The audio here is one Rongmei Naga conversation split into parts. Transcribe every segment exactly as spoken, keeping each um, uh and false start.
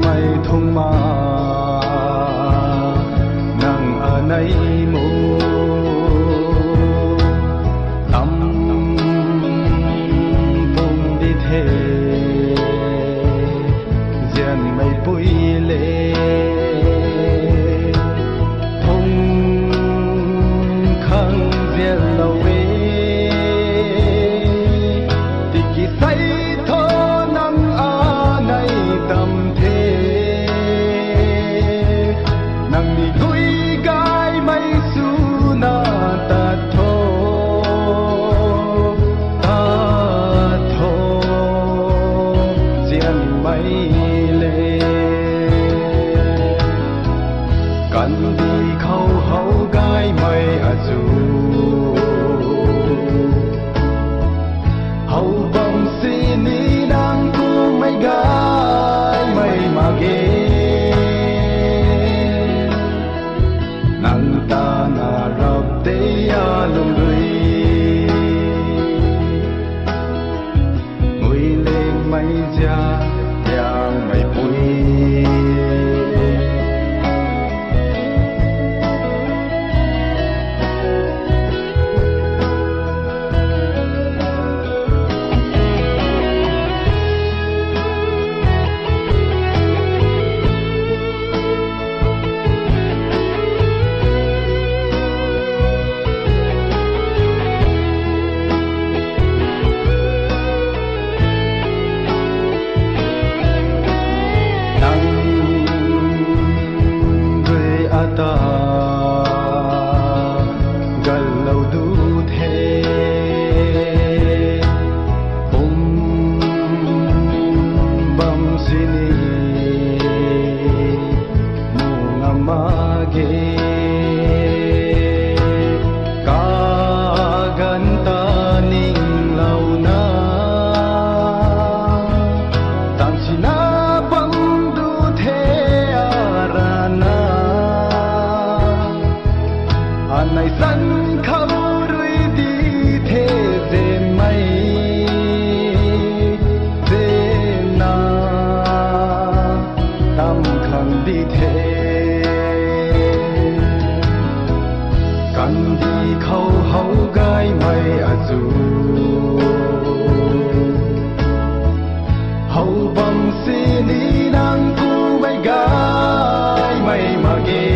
Mei thung ma nang anei mu tam pum di the, zianmei pui le thung khang zianlou e. Tiki sei tho nang anei tam the, nang ni gui gaymei swna tat tho, tat tho, zianmei le. Kandih khou how gaymei azu, how bam sini nang kumei gaymei mak ge. Nang ta na rap tei a lungdui, mui lengmei zia tiangmei pui. Nang rui ata ganlou du the, pum bam sini mu ngam mak ge. Kaganv ta ninglouna, tansina bam du the arana, anei san khou rui di the zemei, zena tam khang di the. Kandih khou how gaymei azu, how bam sini nang kumei gaymei mak ge.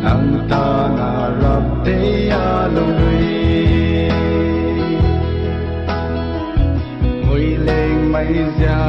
Nang ta na rap tei a lungdui, mui lengmei zia